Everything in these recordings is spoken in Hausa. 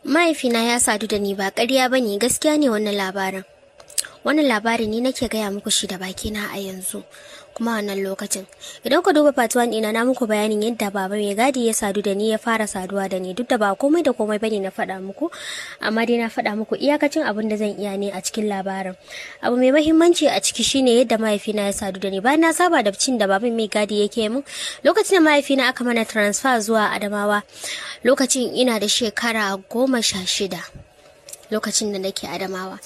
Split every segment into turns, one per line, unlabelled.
Mahaifina ya sadu da ni ba ƙarya ba ne, gaskiya ne wannan labarin. Wannan labarin ni nake gaya muku shi da bakina a yanzu, kuma wannan lokacin. Idan ku duba part 1 ɗina, na muku bayanin yadda baba mai gadi ya sadu da ni, ya fara saduwa da ni, duk da ba komai da komai bane na faɗa muku, amma dai na faɗa muku iyakacin abin da zan iya ne a cikin labarin. Abu mai mahimmanci a ciki shine yadda mahaifina ya sadu da ni. Bayan na saba da cin da baban mai gadi yake min, lokacin da mahaifina aka mana transfer zuwa Adamawa, lokacin ina da shekara 16, lokacin da nake Adamawa.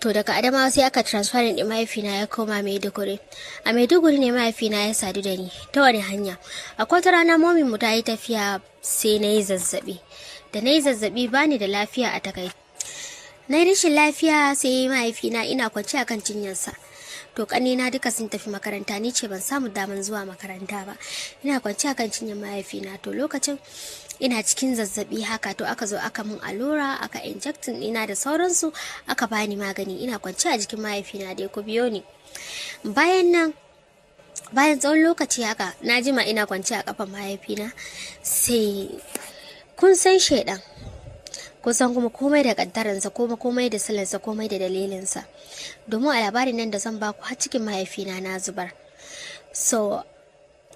To daga Adamawa sai aka transfer din mahaifina ya koma Maiduguri. A Maiduguri ne mahaifina ya sadu da ni. Ta wani hanya? Akwai wata rana momin mu ta yi tafiya, sai na yi zazzabi. Da na yi zazzabi, bani da lafiya, a takai na yi rashin lafiya, sai mahaifina, ina kwance akan cinyarsa. To ƙannena duka sun tafi makaranta, ni ce ban samu daman zuwa makaranta ba, ina kwance akan cinyar mahaifina. To lokacin ina cikin zazzabi haka, to aka zo aka mun allura, aka injecting ina da sauransu, aka bani magani, ina kwance a jikin mahaifina dai. Ku biyo ni. Bayan nan, bayan tsawon lokaci haka, na jima ina kwance a kafan mahaifina, sai kun san shaidan, kusan kuma komai da kaddaransa, kuma komai da silansa, komai da dalilinsa, domin a labarin nan da zan baku, har cikin mahaifina na zubar. So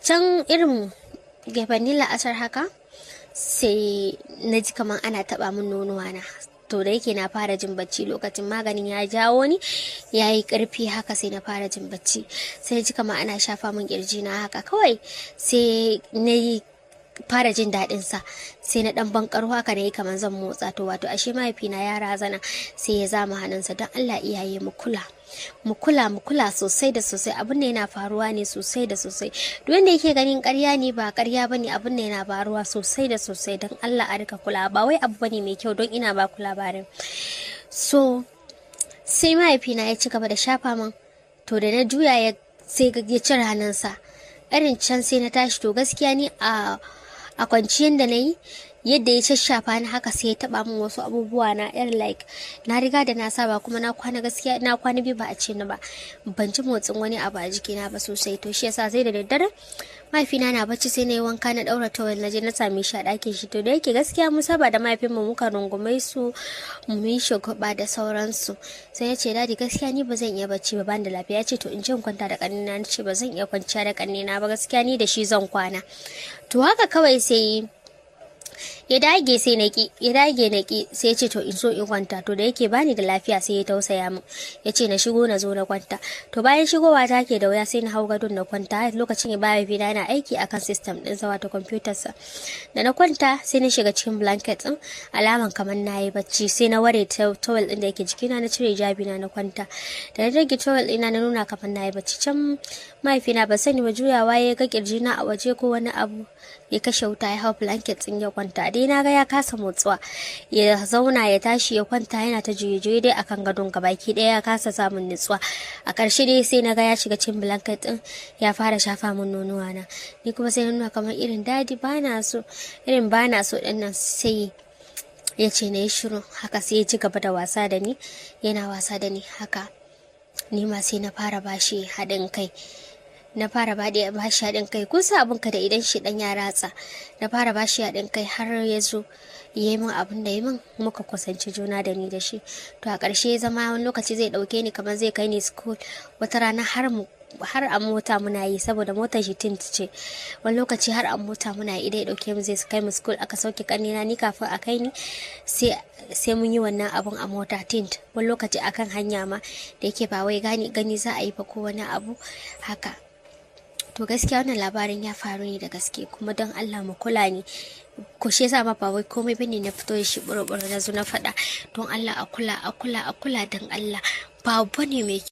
can irin gefen la'asar haka, sai na ji kamar ana taba min nonuwa na. To da yake na fara jin bacci lokacin, maganin ya jawo ni ya yi karfi haka, sai na fara jin bacci, sai ji kamar ana shafa min kirji na haka kawai, sai na yi fara jin daɗin sa, sai na ɗan bankaro haka, na yi kamar zan motsa. To wato ashe mahaifina ya razana, sai ya zama hannunsa. Don Allah iyaye, mu kula, mu kula, mu kula sosai da sosai. Abin da yana faruwa ne sosai da sosai. Duk wanda yake ganin ƙarya ne, ba ƙarya bane, abin da yana faruwa sosai da sosai. Don Allah a rika kula, ba wai abu bane mai kyau don ina ba ku labarin. So sai mahaifina ya ci gaba da shafa min. To da na juya, ya sai ya cire hannunsa irin can, sai na tashi. To gaskiya ni a kwanciyar da na yi, yadda ya shashafa ni haka, sai ya taba min wasu abubuwa na, irin like na riga da na saba, kuma na kwana, gaskiya na kwana 2 ba a ce ni ba, ban ji motsin wani abu a jikina ba sosai. To shi yasa sai da daddare, mahaifina na bacci, sai na yi wanka, na daura towel, na je na same shi a ɗakin shi. To da yake gaskiya mu saba da mahaifinmu, muka rungume su, mu yi shagwaba da sauransu. Sai ya ce, "Daddy, gaskiya ni ba zan iya bacci ba, ban da lafiya." Ya ce to in je in kwanta da ƙannena. Na ce ba zan iya kwanciya da ƙannena ba, gaskiya ni da shi zan kwana. To haka kawai sai ya dage, sai na ki, ya dage, na ki. Sai ya ce to in so in kwanta. To da yake bani da lafiya, sai ya tausaya min, ya ce na shigo, na zo na kwanta. To bayan shigowa ta ke da wuya, sai na hau gadon na kwanta. Lokacin ya mahaifina yana aiki akan system ɗinsa, wato computer sa. Da na kwanta, sai na shiga cikin blanket ɗin, alaman kamar na yi bacci. Sai na ware towel ɗin da yake jikina, na cire hijabi na, na kwanta. Da na rage towel ɗina, na nuna kamar na yi bacci. Can mahaifina ba sani ba, juyawa ya ga kirjina a waje ko wani abu, ya kashe wuta, ya hau blanket ɗin ya kwanta. Dai na ga ya kasa motsuwa, ya zauna, ya tashi, ya kwanta, yana ta juye-juye dai akan gadon, gabaki ɗaya ya kasa samun nutsuwa. A ƙarshe dai sai na ga ya shiga cikin blanket ɗin, ya fara shafa min nonuwa na. Ni kuma sai na nuna kamar irin, "Daddy, bana so," irin bana so ɗin nan. Sai ya ce na yi shiru haka. Sai ya ci gaba da wasa da ni, yana wasa da ni haka. Ni ma sai na fara bashi haɗin kai, na fara ba shi haɗin kai. Kun sa abinka da idan shi ɗan ya ratsa. Na fara ba shi haɗin kai har ya zo ya yi min abin da ya min, muka kusanci juna da ni da shi. To a ƙarshe ya zama wani lokaci zai ɗauke ni kamar zai kai ni school, wata rana har mu har a mota muna yi, saboda motar shi tint ce. Wani lokaci har a mota muna yi, idan ya dauke mu zai kai mu school, aka sauke kannina, ni kafin a kai ni sai mun yi wannan abun a mota tint. Wani lokaci akan hanya ma, da yake ba wai gani gani za a yi ba ko wani abu haka. To gaskiya wannan labarin ya faru ne da gaske, kuma don Allah mu kula ne ko. Shi yasa ma ba wai komai bane na fito da shi buru na zo na faɗa. Don Allah a kula, a kula, a kula, don Allah, ba bane mai.